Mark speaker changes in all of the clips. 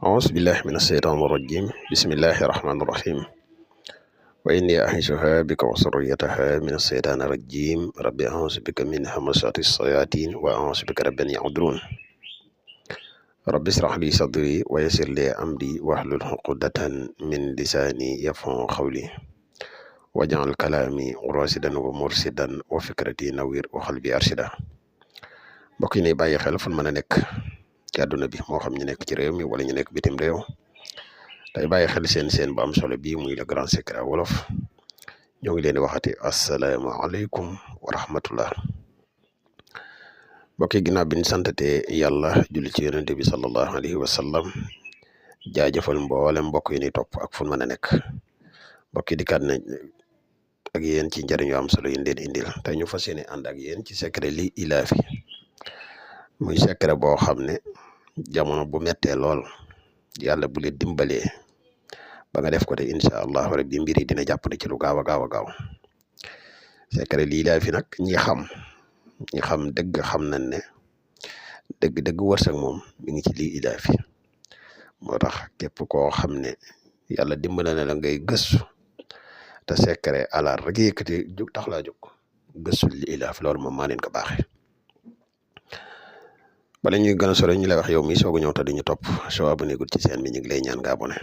Speaker 1: أعوذ بالله من الشيطان الرجيم بسم الله الرحمن الرحيم وإني أعيذها بك وذريتها من الشيطان الرجيم رب أعوذ بك من همزات الشياطين وأعوذ بك رب أن يحضرون رب اشرح لي صدري ويسر لي أمري واحلل عقدة من لساني يفقهوا قولي واجعل كلامي راشدا ومرشدا وفكرتي نوير وقلبي أرشدا mbokk yi ne bàyyi xel fu mën a nekk ci àdduna bi moo xam ñu nekk ci réew mi wala ñu nekk bitim réew tey bàyyi xel seen bu am solo bii muy le grand secret wolof ñoo ngi leen di waxati asalaamaaleykum wa rahmatullah mbokk yi ginnaaw bi ñu santatee yàlla julli ci yonente bi sallallahu alayhi wa sallam jaajëfal mboolem mbokk yi ni topp ak fu mën a nekk mbokk yi dikkaat nañ ak yéen ci njëriñ yu am solo yi leen indil tey ñu fas yéene ànd ak yéen ci secret li ilaafi muy secret boo xam ne jamono bu mettee lool yàlla bu leen dimbalee ba nga def ko te incha allahu rabbi mbir yi dina jàppale ci lu gaaw a gaaw a gaaw secret lii laa fi nag ñi xam dëgg xam nañ ne dëgg wërsëg moom mi ngi ci lii ilaa fi moo tax képp koo xam ne yàlla dimbale na la ngay gëstu te secret alaar rek yëkkati jóg tax laa jóg gëstu lii ilaa fi loolu moom maa leen ko baaxee. bala ñuy gën a sore ñu lay wax yow mi soog a ñëw te duñu topp soo abonné gul ci seen bi ñu ngi lay ñaan nga abonné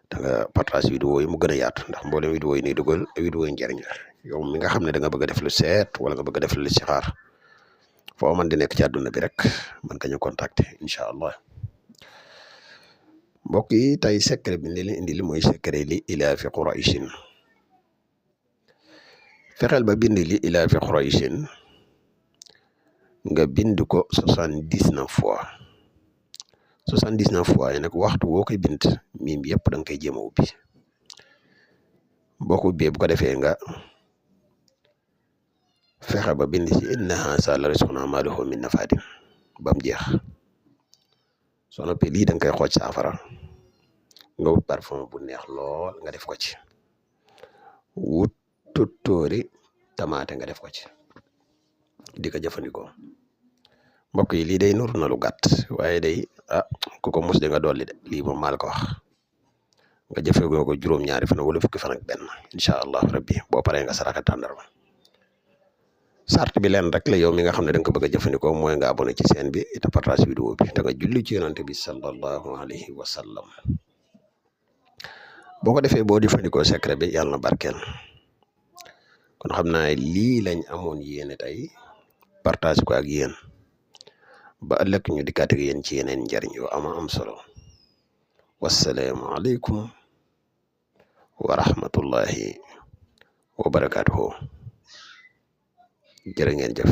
Speaker 1: da nga partage vidéo yi mu gën a yaatu ndax mboolem vidéo yi ni dugal vidéo yi njëriñ la yow mi nga xam ne da nga bëgg a def lu seet wala nga bëgg a def lu listixaar foo man di nekk ci àdduna bi rek mën nga ñu contacter incha allah mbokk yi tey secret bi li leen indi li mooy secret li ilaafi Qurayshin fexeel ba bind li ilaafi Qurayshin nga bind ko 79 fois 79 fois yi nag waxtu woo koy bind miim yëpp da nga koy jéem a ubbi boo ko ubbee bu ko defee nga fexe ba bind ci inna haazaa la rizqunaa maa lahu min nafaadin ba mu jeex soo noppee lii da nga koy xooj saafara nga wut parfum bu neex lool nga def ko ci wut tuttóori tamaate nga def ko ci di ko jëfandikoo mbokk yi lii day nur na lu gàtt waaye day ku ko mus de nga dolli de lii moom maa la ko wax nga jëfandikoo ko juróom-ñaari fan wala fukki fan ak benn incha allah rabbi boo paree nga saraxe tàndarma sart bi leen rek la yow mi nga xam ne da nga ko bëgg a jëfandikoo mooy nga abonné ci seen bi te partage vidéo bi te nga julli ci yonante bi sallallahu alayhi wa sallam boo ko defee boo jëfandikoo secret bi yàlla na barkeel kon xam naa lii lañ amoon yéene tey partage ko ak yéen ba ëllëg ñu dikkaat ak yéen ci yeneen njariñ yu am solo wassalaamu aleykum wa rahmatullahi wa barakaatuhu jërë ngeen jëf